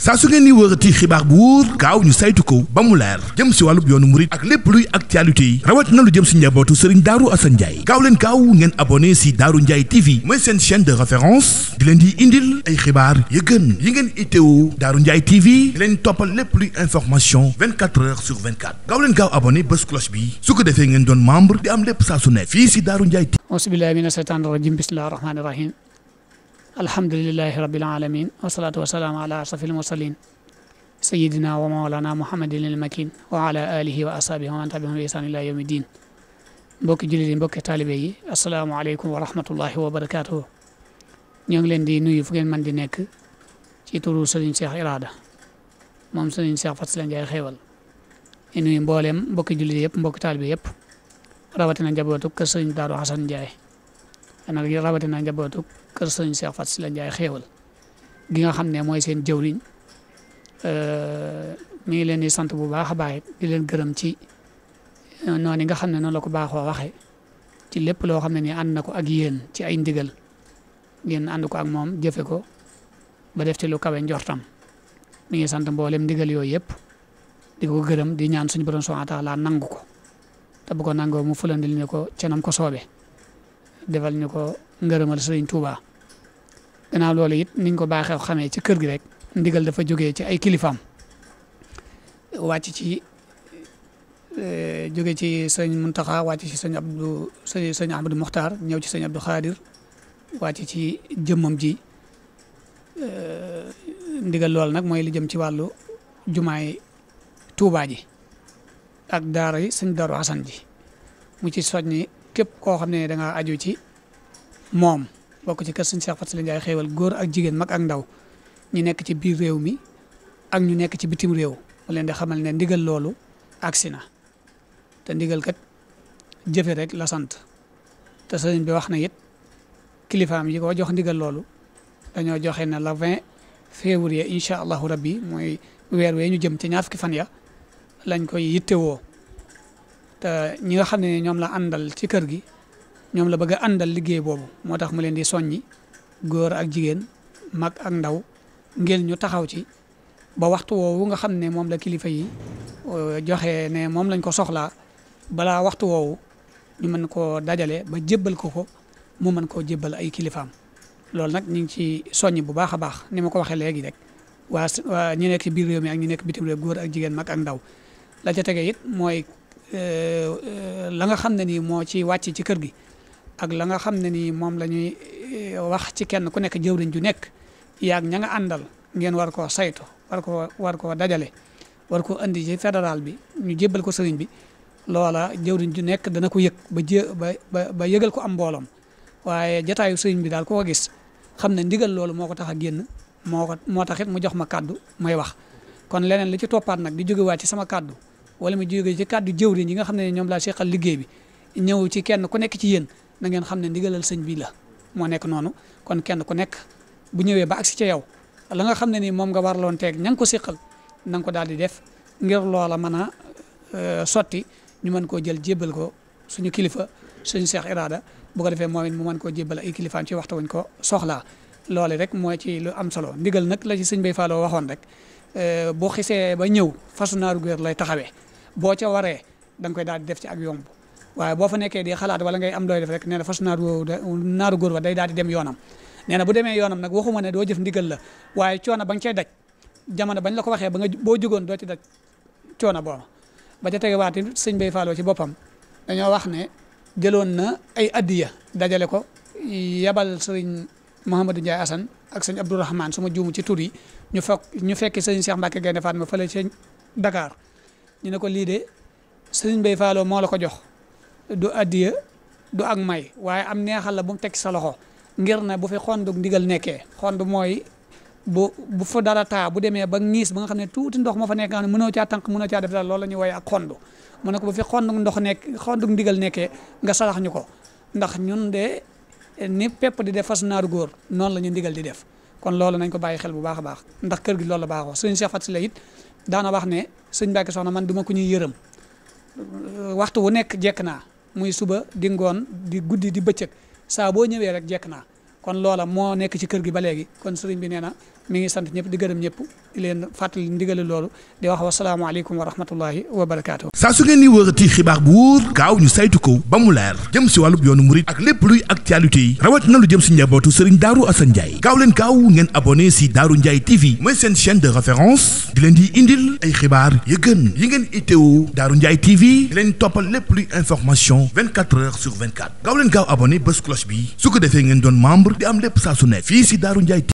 saa su ngeen ni wërati xibaar bu wóor gaaw ñu saytu ko ba mu leer jëm si wàllub yoonu murit ak lépp luy actualité yi rawat na lu jëm si njabootu Serigne Darou Assane Ndiaye gaaw leen gaaw ngeen abonné si Darou Ndiaye TV mooy seen chaîne de référence di leen di indil ay xibaar yu gën yi ngeen itteewu Darou Ndiaye TV di leen toppal lépp luy information 24 heures sur 24 gaaw leen gaaw abonné bés cloche bi su ko defee ngeen doon membre di am lépp saa su ne fii si Darou Ndiaye TV. Auzubillahi mina shaytaani rajim bismillahi rahmaani rahim alhamdulillahi rabbil alamin wasalaatu wasalaamu ala asrafil mursalin sayidina wa mawlana muhammadin al makin wa ala alihi wa ashabihi wa man tabi'ahum bi ihsan ila yawmi din mbokki jullit yi mbokki taalibe yi asalaamaaleykum wa rahmatullahi wa barakatuhu ñoo ngi leen di nuyu fu ngeen mën di nekk ci turu Serigne Cheikh Irada moom Serigne Cheikh Faty Ndiaye xéewal di nuyu mbooleem mbokki jullit yëpp mbokki taalibe yëpp rawatina njabootu kër Serigne Darou Assane Ndiaye nag rawatina njabootu kër Serigne Cheikh Faty Ndiaye xéewal gi nga xam ne mooy seen jëwriñ mi ngi leen di sant bu baax a baax di leen gërëm ci noonu nga xam ne noonu la ko baaxoo waxee ci lépp loo xam ne ni ànd na ko ak yéen ci ay ndigal ngeen ànd ko ak moom jëfe ko ba def ci lu kawe njortam mi ngi sant mboolem ndigal yooyu yëpp di ko gërëm di ñaan suñu borom subhanahu wa taala nangu ko te bu ko nangoo mu fulandil ñu ko cenam ko soobe defal ñu ko ngërëmal Sëriñ Tuuba gannaaw loolu it niñ ko baaxee xamee ci kër gi rek ndigal dafa jógee ci ay kilifaam wàcc ci jóge ci sëñ Muntaxa wàcc ci sëñ Abdou Muxtaar ñëw ci sëñ Abdou Xaadir wàcc ci jëmmam ji ndigal loolu nag mooy li jëm ci wàllu jumaay Tuubaa ji ak daara yi sëñ Darou Assane ji mu ci soññi képp koo xam ne da nga aju ci moom bokk ci kër sëñ Cheikh Faty Ndiaye xéewal góor ak jigéen mag ak ndaw ñu nekk ci biir réew mi ak ñu nekk ci bitim réew mu leen di xamal ne ndigal loolu agsi na te ndigal kat jëfe rek la sant te sëriñ bi wax na it kilifaam yi ko jox ndigal loolu dañoo joxe ne la 20 février incha allahu rabbi mooy weer wee ñu jëm ci ñaar fukki fan ya lañ koy yittewoo te ñi nga xam ne ñoom la àndal ci kër gi ñoom la bëgg a àndal liggéey boobu moo tax mu leen di soññi góor ak jigéen mag ak ndaw ngeen ñu taxaw ci ba waxtu woowu nga xam ne moom la kilifa yi joxe ne moom lañ ko soxlaa balaa waxtu woowu ñu mën koo dajale ba jébbal ko mu mën koo jébbal ay kilifaam loolu nag ñu ngi ci soññ bu baax a baax ni ma ko waxee léegi rek waa ñi nekk ci biir réew mi ak ñi nekk bitim réew góor ak jigéen mag ak ndaw la ca tege it mooy la nga xam ne nii moo ci wàcc ci kër gi ak la nga xam ne nii moom la ñuy wax ci kenn ku nekk jëwriñ ju nekk yaag ña nga àndal ngeen war koo saytu war koo dajale war koo andi ci fédéral bi ñu jébbal ko sëriñ bi loola jëwriñ ju nekk dana ko yëg ba yëgal ko am mbooloom waaye jataayu sëriñ bi daal ko gis xam ne ndigal loolu moo ko tax a génn moo tax it mu jox ma kàddu may wax kon leneen li ci toppaat nag di jógewaat ci sama kàddu wala mu jóge ci kàddu jëwriñ yi nga xam ne ñoom laa seqal liggéey bi ñëw ci kenn ku nekk ci yéen na ngeen xam ne ndigalal sëñ bi la moo nekk noonu kon kenn ku nekk bu ñëwee ba agsi ca yow la nga xam ne ni moom nga warloon teeg ña nga ko seqal na nga ko daal di def ngir loola mën a sotti ñu mën koo jël jébbal ko suñu kilifa suñu Cheikh Irada bu ko defee moom it mu mën koo jébbal ay kilifaam ci waxtu wuñ ko soxlaa loole rek mooy ci lu am solo ndigal nag la ci sëñ Bay Falloo waxoon rek boo xisee ba ñëw fasu naaru góor lay taxawee boo ca waree da nga koy daal di def ci ak yomb waaye boo fa nekkee di xalaat wala ngay am looy def rek nee na fasu naaru góor ba day daal di dem yoonam nee na bu demee yoonam nag waxuma ne doo jëf ndigal la waaye coono ba nga cay daj jamono bañ la ko waxee ba nga boo jugoon doo ci daj coono booba ba ca tegewaati sëñ Bay Falloo ci boppam dañoo wax ne jëloon na ay addiya dajale ko yabal sëriñ Mouhamadou Ndiaye Assane ak sëñ Abdourahmane su ma juumu ci tur yi ñu fekki sëriñ Cheikh Mbacke Gaynde Fatma fële ci Dakar ñu ne ko lii de sëriñ Bay Falloo moo la ko jox du addiya du ak may waaye am neexal la bu mu teg sa loxo ngir ne bu fi xondug ndigal nekkee xond mooy bu fa dara taa bu demee ba niis ba nga xam ne tuuti ndox moo fa nekk nga xam ne mënoo caa tànk mënoo caa def daal loolu la ñuy woowee ak xond mu ne ko bu fi xondug ndigal nekkee nga sarax ñu ko ndax ñun de ni pepp di def fas naaru góor noonu la ñu ndigal di def kon loolu nañ ko bàyyi xel bu baax a baax ndax kër gi loolu la baaxoo sëñ Cheikh Faty la it daana wax ne sëñ Mbacke soxna man duma ko ñuy yërëm waxtu wu nekk jekk naa muy suba di ngoon di guddi di bëccëg saa boo ñëwee rek jekk naa kon loola moo nekk ci kër gi ba léegi kon sëriñ bi nee na mi ngi sant ñëpp di gërëm ñëpp di leen fàttali ndigal loolu di wax wasalaamaaleykum wa rahmatullahi wa barakaatu. saa su ngeen di wërati xibaar bu wóor gaaw ñu saytu ko ba mu leer jëm si wàllub yoonu murit ak lépp luy actualité yi rawatina lu jëm si njabootu sëriñ Darou Assane Ndiaye gaaw leen gaaw ngeen abonné si Darou Ndiaye TV mooy seen chaîne de référence di leen di indil ay xibaar yu gën yi ngeen itteewu Darou Ndiaye TV di leen toppal lépp luy information 24 heures sur 24 gaaw leen gaaw abonné bés cloche bi su ko defee ngeen doon membre di am lépp saa su nekk fii si Darou Ndiaye